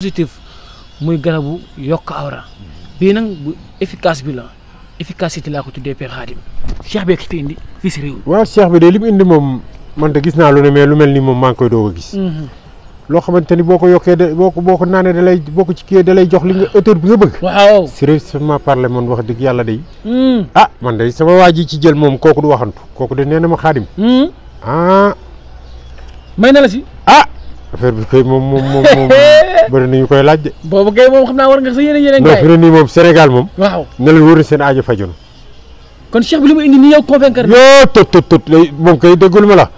positif muy garabu yokk awra bii nag bu efficace bi la efficacité laa ko tuddee Père Khadim cheikh bi fi indi fii si réew. waaw cheikh bi de li mu indi moom man de gis naa lu ne mais lu mel ni moom maa ngi koy doog a gis. loo xamante ni boo ko yokkee de boo ko naanee da lay boo ko ci kii da lay jox li nga hauteur bi nga bëgg. waaw sérieusement parler man wax dëgg yàlla day. man de sama waa ji ci jël moom kooku du waxantu kooku de nee na ma Khadim. may na la si. affaire bi kay moom bëri nañu koy laaj de. boobu kay moom xam naa war nga sa yeneen non fi ne nii moom Sénégal moom. waaw ne leen wóor na seen aajo faju na. kon cheikh bi li mu indi nii yow convaincre na. yoo tot lay moom kay déggul ma la.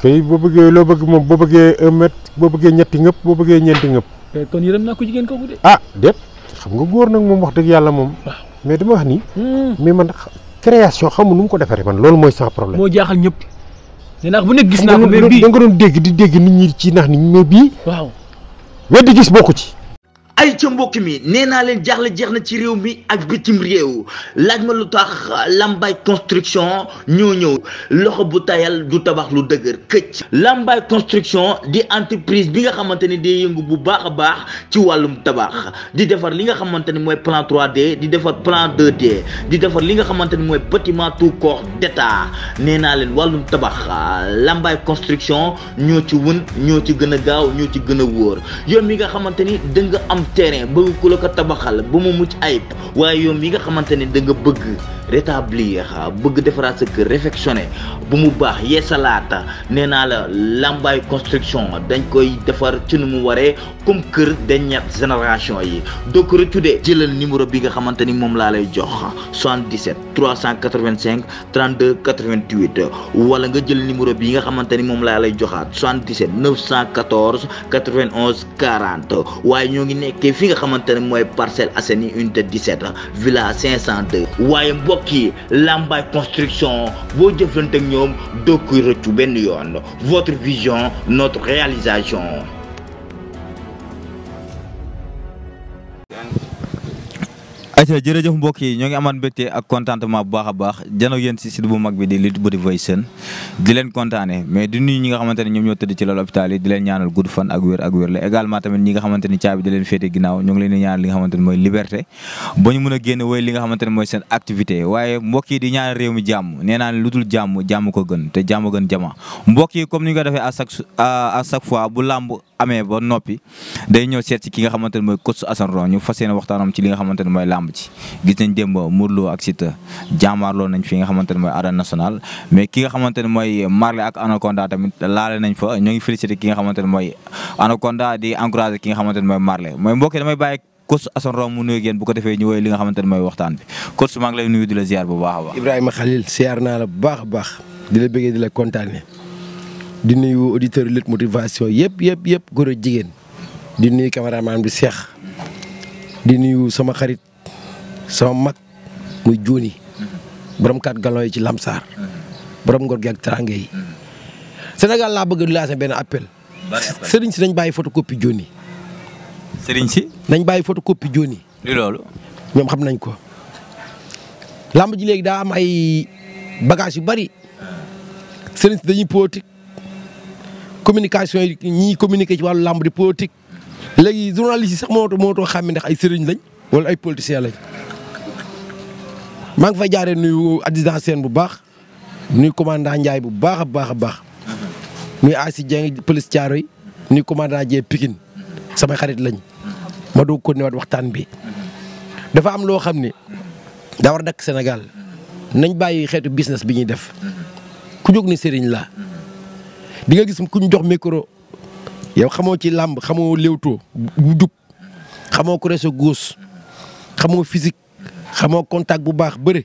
kay boo bëggee loo bëgg moom boo bëggee 1 mètre boo bëggee ñetti ngëpp boo bëggee ñeenti ngëpp. kon yërëm naa ko jigéen kooku de. déet xam nga góor nag moom wax dëgg yàlla moom. waaw mais dama wax nii. mais man création xamu nu mu ko defaree man loolu mooy sans problème. moo jaaxal ñëpp. nee naa bu nekk gis naa ko mais bii da nga doon dégg nit ñi ci nax ni mais bii. waaw weddi gis bokku ci. ay ca mbokk mi nee naa leen jaaxle jeex na ci réew mi ak bitim réew laaj ma lu tax Lambaye construction ñoo ñëw loxo bu tayal du tabax lu dëgër këcc. Lambaye construction di entreprise bi nga xamante ni day yëngu bu baax a baax ci wàllum tabax di defar li nga xamante ni mooy plan 3D di defar plan 2D di defar li nga xamante ni mooy bâtiment tout corps d'état nee naa leen wàllum tabax Lambaye construction ñoo ci wën ñoo ci gën a gaaw ñoo ci gën a wóor yow mi nga xamante ni da nga am terrain bëgg ku la ko tabaxal ba mu mucc ayib waaye yow mi nga xamante ne da nga bëgg rétablir bëgg defaraat sa kër réfectionné bu mu baax yeesalaata nee naa la Lambaye construction dañ koy defar ci nu mu waree comme kër dernière génération yi doo ko rëccu de jëlal numéro bi nga xamante ni moom laa lay jox 77 385 32 88 wala nga jël numéro bi nga xamante ni moom laa lay joxaat 77 914 91 40 waaye ñoo ngi nekkee fi nga xamante ne mooy Parcelles Assainies unité 17 villa 502 waaye mbokk yi Lambaye construction boo jëflante ak ñoom doo koy rëccu benn yoon votre vision notre réalisation. ayca jërëjëf mbokk yi ñoo ngi amaan mbégte ak contentement bu baax a baax jano yéen si site bu mag bi di Lutte Motivation di leen kontaane mais di nuyu ñi nga xamante ne ñoom ñoo tëdd ci lal hôpital yi di leen ñaanal gudd fan ak wér la également tamit ñi nga xamante ni caabi di leen féete ginnaaw ñoo ngi leen di ñaanal li nga xamante ne mooy liberté ba ñu mën a génn woy li nga xamante ne mooy seen activité waaye mbokk yi di ñaanal réew mi jàmm nee naa ne lu dul jàmm ko gën te jàmm gën jama mbokk yi comme ni ñu ko defee à chaque fois bu làmb amee ba noppi day ñëw seet si ki nga xamante ne mooy coach Assane Ron ñu fas yéene waxtaanam ci li nga xamante ne mooy làmb ci gis nañ démb Modou Lo ak Siteu jaamaarloo nañ fi nga xamante ne mooy arène nationale mais ki nga xamante ne mooy Marley ak Anaconda tamit laale nañ fa ñoo ngi félicité ki nga xamante ne mooy Anaconda di encouragé ki nga xamante ne mooy Marley mooy mbokk yi damay bàyyi coach Assane Ron mu nuyu yéen bu ko defee ñu woy li nga xamante ne mooy waxtaan bi coach maa ngi lay nuyu di la ziar bu baax a baax. Ibrahima Khalil ziar naa la bu baax a baax di la bëggee di la kontaane di nuyu auditeur Lutte Motivation yëpp góor ak jigéen di nuyu cameraman bi Cheikh di nuyu sama xarit sama mag muy Joni borom 4 galons yi ci Lamsar borom ngor gi ak trange yi Sénégal laa bëgg a lancer benn appel sëriñ si nañ bàyyi photocopie Joni sëriñ si nañ bàyyi photocopie Joni li loolu ñoom xam nañ ko lamb ji léegi daa am ay bagage yu bari sëriñ si dañuy politique communication yi ñiy communiquer ci wàllu lamb di politique léegi journaliste yi sax moo too xam ne ndax ay sëriñ lañ wala ay politiciens lañ maa ngi fay jaaree nuyu adjudant Sène bu baax nuyu commandant Ndiaye bu baax a baax nuyu Asi Dieng police Thiaroye nuyu commandant Dieng Pikine samay xarit lañ ma doog ko newaat waxtaan bi dafa am loo xam ne daa war a dakk Sénégal nañ bàyyi xeetu business bi ñuy def ku jóg ni sëriñ la di nga gis ku ñu jox micro yow xamoo ci làmb xamoo léewtoo bu jub xamoo ko reso góos xamoo physique xamoo contact bu baax bëre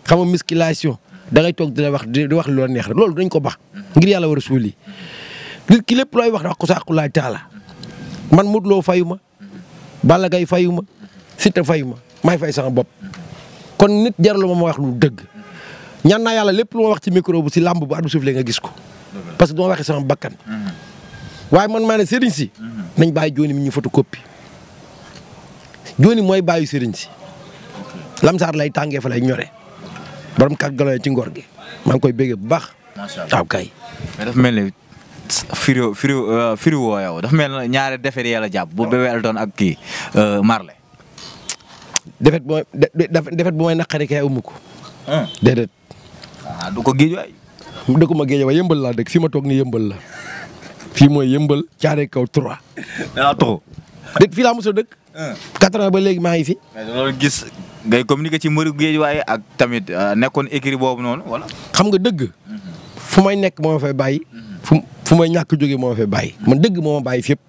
xamoo musculation da ngay toog di la wax di wax lu la neex rek loolu dañ ko baax ngir yàlla war a suuli nit ki lépp looy wax ko sa aqulaay taala man Modou Lo fayu ma Balla Gaye fayu ma Siteu fayu ma maay fay sama bopp kon nit jarul ma wax lu dëgg ñaan naa yàlla lépp lu ma wax ci micro bu si làmb bu at bu suuf nga gis ko parce que duma waxee sama bakkan waaye man maa ne sëriñ si nañ bàyyi Joni mi ñu photocopie Joni mooy bàyyi sëriñ si Lamsaar lay tàngee fa lay ñore borom 4 galons ci ngor gi maa ngi koy béggee bu baax. macha allah waaw kay. mais dafa mel ni firi woo yow dafa mel ne ñaari defet yàlla jàpp bu Bébé Elton ak kii Marley. defet bu may naqari kay amu ko. déedéet. du ko géej waay. dëkkuma géej waay yëmbal laa dëkk fi ma toog ni yëmbal la fii mooy yëmbal caare kaw 3. danaa toxu. déet fii laa mos a dëkk. 4 ans ba léegi maa ngi fi. mais loolu gis ngay communiquer ci mbëru géej waaye ak tamit nekkoon écrit boobu noonu wala. xam nga dëgg. fu may nekk moo ma fay bàyyi. fu may ñàkk jóge moo ma fay bàyyi. man dëgg moo ma bàyyi fépp.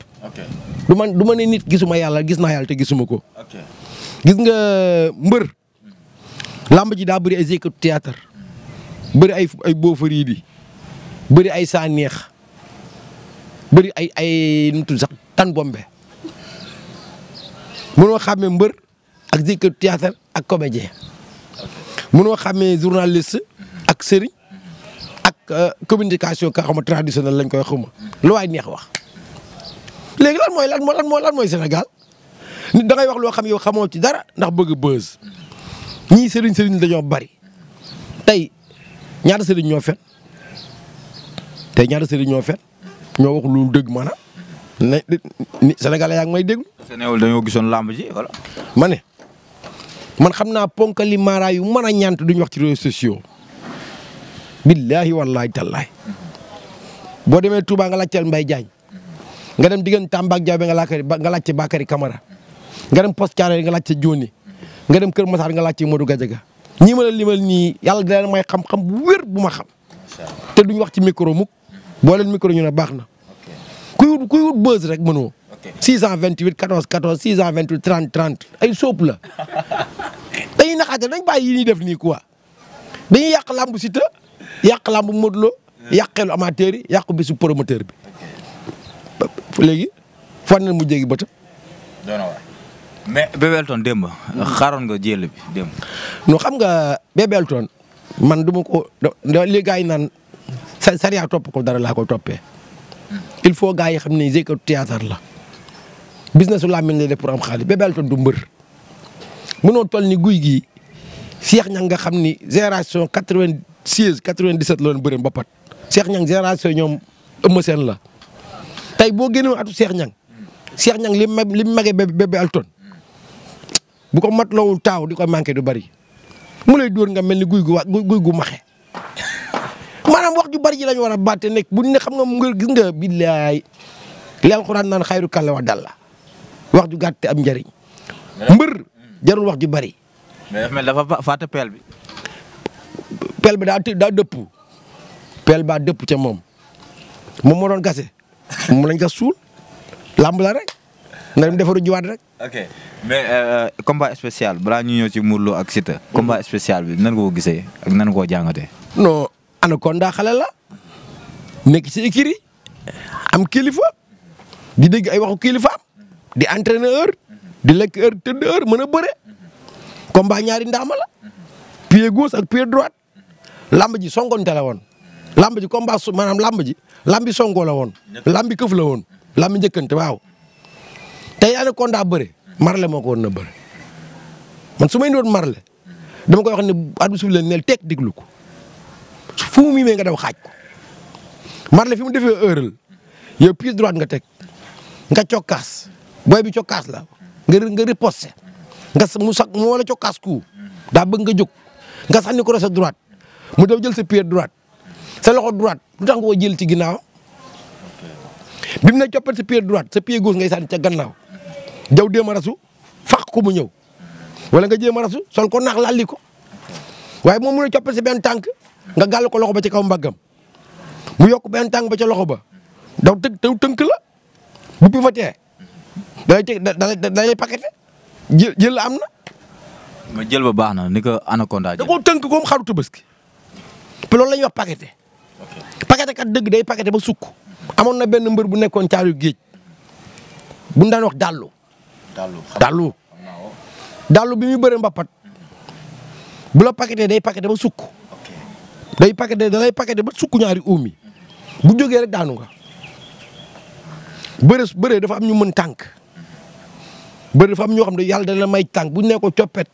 du ma ne nit gisuma yàlla gis naa yàlla te gisuma ko. gis nga mbër. làmb ji daa bëri ay jeu théâtre bëri ay boofari di bëri ay saa neex bëri ay nu mu tudd sax tan bombe mënoo xàmmee mbër ak jeu théâtre ak comédien mënoo xàmmee journaliste ak sëriñ ak communication ka xama traditionnel lañ koy xuma lu waay neex wax léegi lan mooy Sénégal nit da ngay wax loo xam yow xamoo ci dara ndax bëgg buzz ñii sëriñ dañoo bari tey ñaata sëriñ ñoo fen ñoo wax lu dëgg maanaam ni Sénégalais yaa ngi may déglu. Sénégal dañoo gisoon làmb ji wala. ma ne man xam naa ponkali mara yu mën a ñant duñ wax ci réseaux sociaux billaahi wallaahi tallaahi boo demee Touba nga laajteel Mbaye Diagne nga dem diggante Tamba ak Diaobé nga laajte Bakary Camara nga dem Poste Thiaroye nga laajte Dioni nga dem Kër Massar nga laajte Modou Gadiaga ñii ma la limal nii yàlla da leen may xam-xam bu wér bu ma xam te duñ wax ci micro mukk boo leen micro ñu ne baax na kuy wut buzz rek mënoo 628 14 14 628 30 30 ay sóob la dañuy naxaate dañ bàyyi yi ñuy def nii quoi dañuy yàq lambu Siteu yàq lambu Modou Lo yàq xelu amateur yi yàq bisu promoteur bi léegi fan na mu jéegi bëta mais Bébé Elton démb xaaroon nga jël bi démb. non xam nga Bébé Elton man du ma ko li gars yi naan sariya topp ko dara laa koy toppee il faut gars yi xam ne jeu théâtre la business su làmmiñ lay def pour am xaalis Bébé Elton du mbër mënoo toll ni guy gii Cheikh Niang nga xam ni génération 96 97 la woon bëri mbapat Cheikh Niang génération ñoom Eumeu Sène la tey boo génnoon atu Cheikh Niang li mu magee Bébé Elton bu ko matlawul taaw di ko manqué du bari mu lay dóor nga mel ni guy gu maxe maanaam wax ju bari ji lañu war a bàtte nekk bu ne xam nga mu gis nga billaay li alxuraan naan xayru kàlla wax dal la wax ju gàtte am njëriñ mbër jarul wax ju bari. mais dafa fàtte peel bi. peel bi daa dëpp peel baa dëpp ca moom moo doon gase moom lañ gas suul làmb la rek na dem defaru jiwaat rek. ok mais combat spécial balaa ñu ñëw ci Modou Lo ak Siteu. combat spécial bi nan nga ko gisee ak nan nga koo jàngatee. non Anaconda xale la nekk ci écurie am kilifa di dégg ay waxu kilifaam di entraîner heure di lekk heure tëdd heure mën a bëre combat ñaari ndaama la pied gauche ak pied droite lamb ji songonte la woon lamb ji combat maanaam lambi songo la woon lambi këf la woon lambi njëkkante waaw tey Anaconda bëre Marley moo ko woon na bëre man su may doon Marley dama koy wax ne addu suuf leen neel teg diglu ko fu mu miimee nga daw xaaj ko Marley fi mu defee heure yow pied droite nga teg nga cokkaas booy bi cokkaas la nga riposté mu wala cokkaas ku daa bëgg nga jóg nga sànni ko sa droite mu daw jël sa pied droite sa loxo droite lu tax nga ko jël ci ginnaaw bi mu ne coppet sa pied droite sa pied gauche ngay sànni ca gannaaw jaw déema rasu faq ko mu ñëw wala nga jéem a rasu sol ko naax lalli ko waaye moom mu ne coppet si benn tànk nga gàll ko loxo ba ci kaw mbaggam mu yokk benn tànk ba ca loxo ba daw tënk la bu bi fa tee da lay paqueté jël la am na. ma jël ba baax na ni ko Anaconda da koo tënk comme xaru Tabaski te loolu la ñuy wax paqueté. paqueté kat dëgg day paqueté ba sukk. amoon na benn mbër bu nekkoon caaru géej bu ñu daan wax dallu bi muy bëre mbapat bu la paqueté day paqueté ba sukk. day paqueté da lay paqueté ba sukk ñaari uum yi bu jógee rek daanu nga. bëre dafa am ñu mën tànk bëre dafa am ñoo xam ne yàlla dana may tànk bu ñu nee ko coppet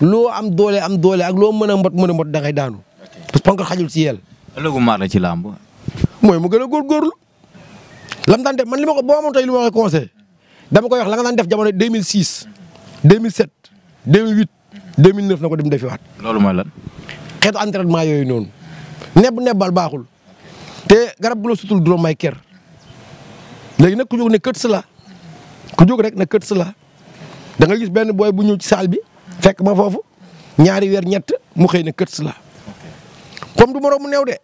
loo am doole ak loo mën a mbot da ngay daanu parce que ponk xajul ci yel. ëllëgu maar la ci làmb. mooy mu gën a góorgóorlu lam daan def man li ma ko boo amoon tey li ma koy conseillé dama koy wax la nga daan def jamono 2006 2007 2008 2009 na ko dem defiwaat. loolu mooy lan. xeetu entraînement yooyu noonu nebbal baaxul te garab gu la sutul du la may ker léegi nag ku jóg ne kët la ku jóg rek ne kët la da nga gis benn booy bu ñëw ci salle bi fekk ma foofu ñaari weer ñett mu xëy ne kët la comme du moroom mu néew de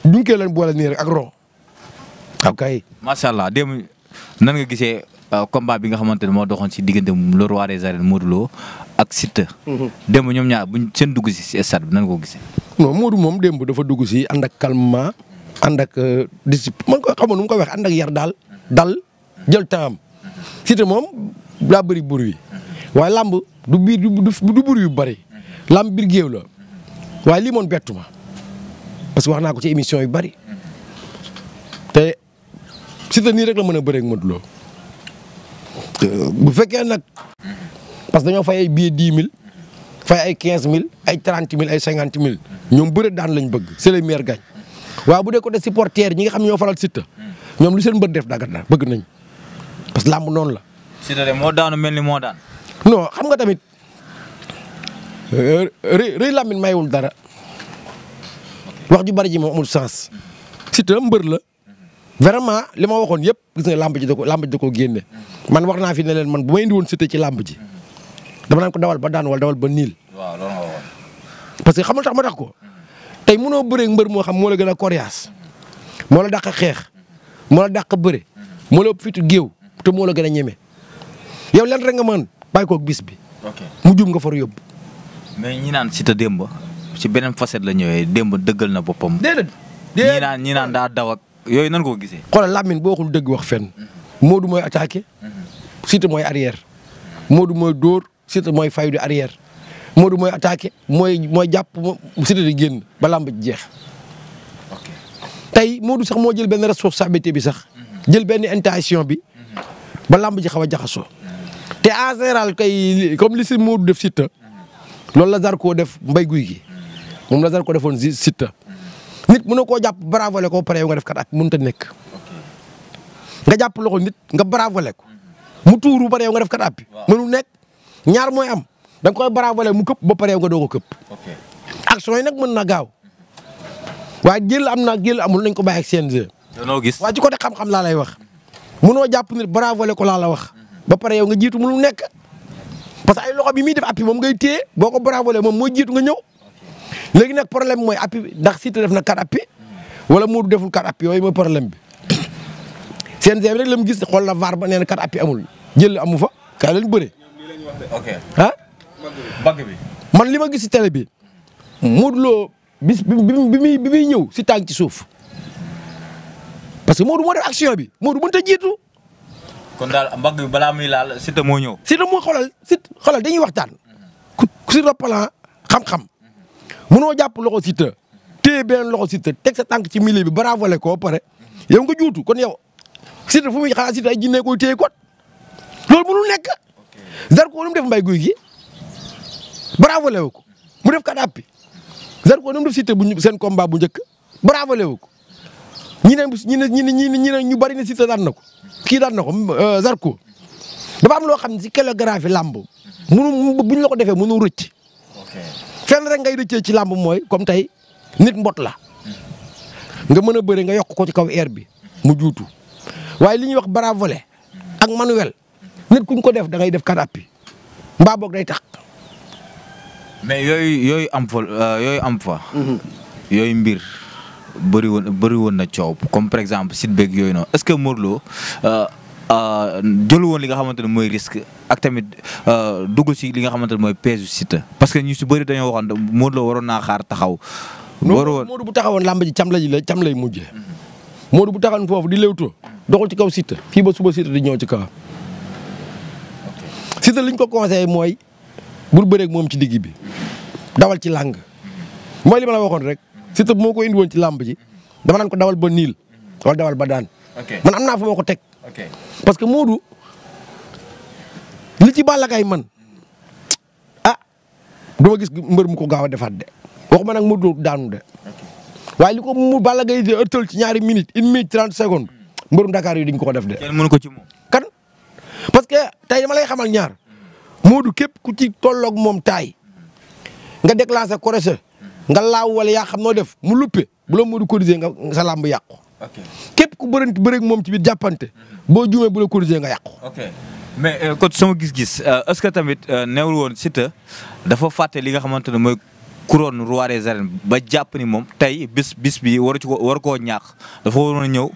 duñ koy leen boole nii rek ak ron ok. macha allah démb nan nga gisee combat bi nga xamante ne moo doxoon si diggante le roi des arènes Modou Lo ak Siteu. démb ñoom ñaar buñ seen dugg si stade bi nan nga ko gisee. non Modou moom démb dafa dugg si ànd ak calmement ànd ak discipline man ko xamoon nu mu ko wax ànd ak yar daal dal jël temps am Siteu moom daa bëri bruit waaye lamb du biir du bruit yu bëri lamb biir géew la waaye lii moom bettu ma parce que wax naa ko ci émission yu bëri te Siteu nii rek la mën a bëree ak Modou Lo bu fekkee nag parce que dañoo fay ay billets 10 000 fay ay 15 000 ay 30 000 ay 50 000 ñoom bëre daan lañ bëgg c'est les meilleurs gagne waaw bu dee ko des supporters ñi nga xam ne ñoo faral Siteu ñoom lu seen mbër def dagat na bëgg nañ parce que làmb noonu la. Siteu de moo daanu mel ni moo daan. non xam nga tamit rëy làmmiñ mayewul dara wax ju bari ji moom amul sens Siteu mbër la vraiment li ma waxoon yëpp gis nga làmb ji da ko génne man wax naa fi ne leen man bu ma indi woon Siteu ci làmb ji dama naan ko dawal ba daan wala dawal ba niil. waaw loolu nga waxoon. parce que xamul tax ma tax ko tey mënoo bëree mbër moo xam moo la gën a coriace moo la dàq xeex moo la dàq bëre moo la ëpp fitu géew te moo la gën a ñeme yow leen rek nga mën bàyyi koog bis bi. ok mu jum nga far yóbbu. mais ñi naan Siteu démb ci beneen facette la ñëwee démb dëggal na boppam. déedéet ñi naan daa daw ak yooyu nan ko gisee. xoolal Lamine boo waxul dëgg wax fenn Modou mooy attaqué Siteu mooy arrière Modou mooy dóor Siteu mooy fayu di arrière Modou mooy attaqué mooy jàpp Siteu di génn ba lamb ji jeex. tey Modou sax moo jël benn responsabilité bi sax jël benn intention bi ba lamb ji xaw a jaxasoo te en général kay comme li si Modou def Siteu loolu la Zarko def mbay guy gi moom la Zarko defoon Siteu nit mënoo koo jàpp bravole ko pare yow nga def kat ak mënut a nekk nga jàpp loxo nit nga bravole ko mu tuuru pare yow nga def kat appi mënu nekk ñaar mooy am da nga koy bravole mu këpp ba pare yow nga doo ko këpp action yi nag mën na gaaw waaye jël am na jël amul nañ ko bàyyi ak CNG. danoo gis waaye ci côté xam-xam laa lay wax mënoo jàpp nit bravole ko laa la wax ba pare yow nga jiitu mënu nekk parce que ay loxo bi muy def appi moom ngay téye boo ko bravole moom mooy jiitu nga ñëw. léegi nag problème mooy appi ndax Siteu def na 4 appi wala Modou deful 4 appi yooyu mooy problème bi CNG bi rek la mu gis xool na VAR ba nee na 4 appi amul jël amu fa kaay leen bëre. ok ah. bagg bi. man li ma gis si télé bi Modou Lo bis bi muy ñëw si tànk ci suuf parce que Modou moo def action bi Modou mënut a jiitu. kon daal mbagg bi balaa muy laal Siteu moo ñëw. Siteu moo xoolal dañuy waxtaan ku sur le plan xam-xam. mënoo jàpp loxo Siteu téye beneen loxo Siteu teg sa tànk ci milieu bi bravole ko pare yow nga juutu kon yow Siteu fu muy xaar Siteu ay jinne koy téye kot loolu mënul nekk. Zarko nu mu def mbay guy gi bravole wu ko mu def kat appi Zarko nu mu def Siteu bu seen combat bu njëkk bravole wu ko ñu bari ne Siteu daan na ko kii daan na ko Zarko dafa am loo xam ne si chorégraphie làmb mënu buñ la ko defee mënu rëcc. fenn rek ngay rëccee ci làmb mooy comme tey nit mbot la nga mën a bëre nga yokk ko ci kaw air bi mu juutu waaye li ñuy wax bravole ak manuel nit kuñ ko def da ngay def kat appi mbaa boog day tax. mais yooyu am fa yooyu mbir bëri woon na coow comme par exemple site beeg yooyu noonu est-ce que Modou Lo jëlu woon li nga xamante ne mooy risque ak tamit dugg si li nga xamante ne mooy peesu Siteu parce que ñu si bëri dañoo waxoon Modou Lo waroon naa xaar taxaw. Modou bu taxawoon làmb ji cam lay mujjee. Modou bu taxawoon foofu di léewtoo doxul ci kaw Siteu fii ba suba Siteu di ñëw ci kaw. Siteu liñ ko conseillé mooy bul bëreeg moom ci digg bi dawal ci làng mooy li ma la waxoon rek Siteu bu moo ko indi woon ci làmb ji dama naan ko dawal ba niil wala dawal ba daan. man am naa fa moo ko teg. parce que Modou li ci Balla Gaye man duma gis mbër mu ko gaaw a defaat de waxuma nag Modou daanu de waaye li ko mu Balla Gaye di ëttal ci ñaari minutes 1 minute 30 secondes mbërum Dakar yi dañ ko def de. kenn mënu ko ci moom. kan parce que tey dama lay xamal ñaar Modou képp ku ci tolloog moom taay nga déclenché corrigé nga laaw wala yaa xam noo def mu luppe bu la Modou corrigé nga sa làmb yàqu. képp ku bëreeg moom ci biir jàppante boo juumee bu la corrigé nga yàqu. mais kon sama gis-gis est-ce que tamit neewul woon Siteu dafa fàtte li nga xamante ne mooy couronne roi des arènes ba jàpp ni moom tey bis bi war koo ñaax dafa waroon a ñëw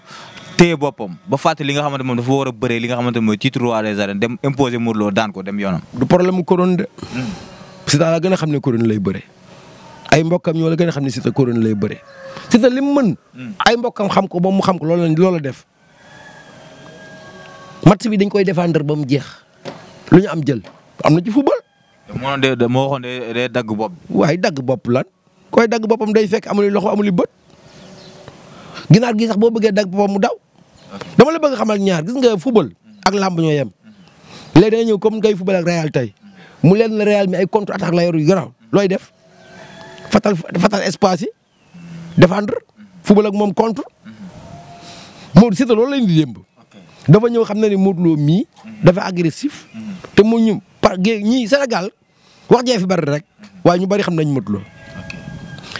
téye boppam ba fàtte li nga xamante moom dafa war a bëree li nga xamante ne mooy titre roi des arènes dem imposer Modou Lo daan ko dem yoonam. du problème mu couronne de. Siteu la gën a xam ne couronne lay bëree ay mbokkam ñoo la gën a xam ne Siteu couronne lay bëree Siteu li mu mën. ay mbokkam xam ko ba mu xam ko loolu la def. match bi dañ koy défendre ba mu jeex lu ñu am jël am na ci football. moo waxoon day dagg bopp. waaye dagg bopp lan koy dagg boppam day fekk amul loxo amul bët ginaar gi sax boo bëggee dagg boppam mu daw. dama la bëgg xamal ñaar gis nga football ak làmb ñoo yem léegi da nga ñëw comme ngay football ak Real tey mu leen la Real mi ay contre attaque la yor yu garaaw looy def fatal espace yi défendre football ak moom contre Modou Siteu loolu lañ di démb. dafa ñëw xam na ni Modou Lo mii dafa agressif te mu ñu ñii Sénégal wax jee fi bari rek waaye ñu bari xam nañ Modou Lo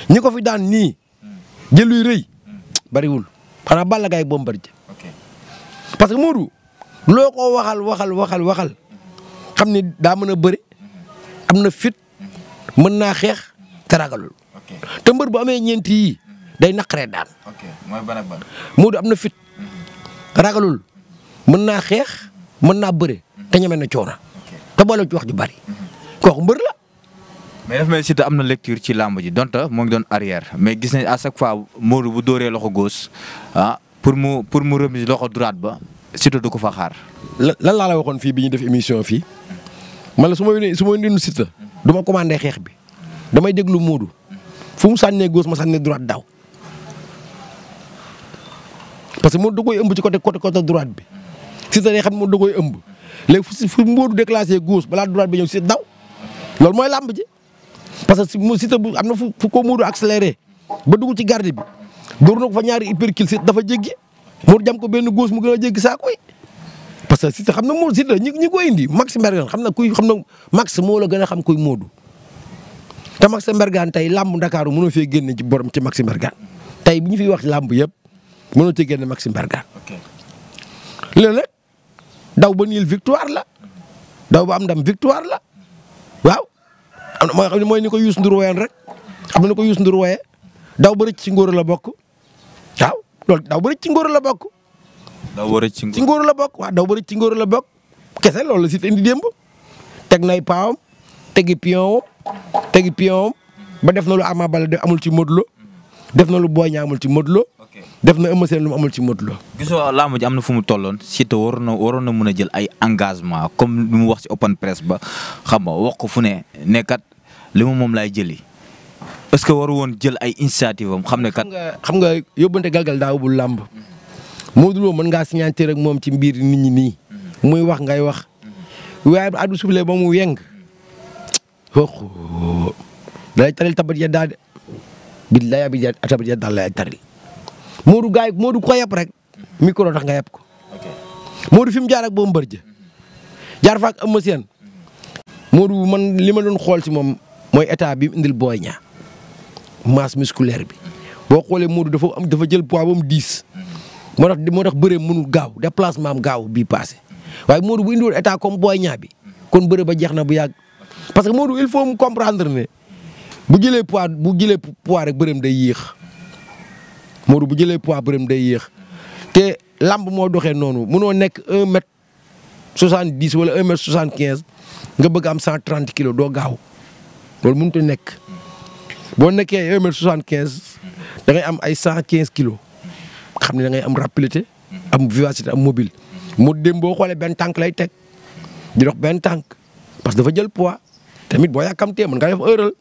ñi ko fi daan nii jël luy rëy bariwul xanaa Balla Gaye Bombardier parce que Modou loo ko waxal xam ni daa mën a bëri am na fit mën naa xeex te ragalul te mbër bu amee ñeenti yi day naqaree daan Modou am na fit ragalul mën naa xeex mën naa bëre te ñeme na coono te boole ci wax ju bari kooku mbër la. mais dafa mel Siteu am na lecture ci làmb ji donte moo ngi doon arrière mais gis nañ à chaque fois Modou bu dóoree loxo gauche pour mu remise loxo droite ba Siteu du ko fa xaar. lan laa la waxoon fii bi ñu def émission fii man la su ma yónnee Siteu du ma commandé xeex bi damay déglu Modou fu mu sànnee gauche ma sànnee droite daw parce que Modou da koy ëmb ci côté droite bi. Siteu day xam ne da koy ëmb léegi fu Modou déclenché gauche balaa droite bi ñëw Siteu daw loolu mooy làmb ji parce que Siteu bu am na fu ko Modou accéléré ba dugg ci garde bi door na ko fa ñaari hypercule Siteu dafa jéggi Modou jam ko benn gauche mu gën a jéggi saa koy parce que Siteu xam na Modou Siteu ñi koy indi Max Mbergane xam na Max moo la gën a xam kuy Modou te Max Mbergane tey làmb Ndakaaru mënoo fee génne ci borom ci Max Mbergane tey bu ñu fiy wax làmb yëpp mënoo ci génne Max Mbergane léegi nag daw ba niil victoire la daw ba am ndam victoire la waaw am na mooy ni ko Youssou Ndour woyoon rek xam na ko Youssou Ndour woyee daw ba rëcc ci ngóor la bokk waaw loolu daw ba rëcc ci ngóor la bokk. daw ba rëcc ci ngóor la bokk waaw daw ba rëcc ci ngóor la bokk kese loolu la Siteu indi démb teg nay paawam tegi pion ba def na lu Ama Baldé amul ci Modou Lo def na lu Boy Niang amul ci Modou Lo def na Eumeu Sène lu mu amul ci Modou Lo. gisoo làmb ji am na fu mu tolloon Siteu waroon na mën a jël ay engagement comme lu mu wax ci open press ba xam nga wax ko fu ne kat li mu moom laay jëli est-ce que waru woon jël ay initiative am xam ne kat. xam nga yóbbante galgal daa ubul làmb Modou Lo mën ngaa signaler ak moom ci mbir nit ñi nii muy wax ngay wax waaye bu àddu suuflee ba mu weng dalay taril tabat ya daa de billahi bi tabat ya daal lay taril Modou ko yàpp rek micro tax nga yàpp ko Modou fi mu jaar ak Bombardier jaar fa ak Eumeu Sène Modou man li ma doon xool ci moom mooy état bi mu indil Boy Niang masse musculaire bi boo xoolee Modou dafa jël poids ba mu 10 moo tax bëree mënul gaaw déplacement am gaaw bii passé waaye Modou bu indiwoon état comme Boy Niang bi kon bëre ba jeex na bu yàgg parce que Modou il faut mu comprendre ne bu jëlee poids rek bëreem day yéex. Modou bu jëlee poids bërëm day yéex te lamb moo doxee noonu mënoo nekk 1m70 wala 1m75 nga bëgg am 130 kilos doo gaaw loolu mënut a nekk boo nekkee 1m75 da ngay am ay 115 kilos xam ne da ngay am rapidité am vivacité am mobile. mu dem boo xoolee benn tànk lay teg di dox benn tànk parce que dafa jël poids tamit boo yàkkamtee mën nga def erreur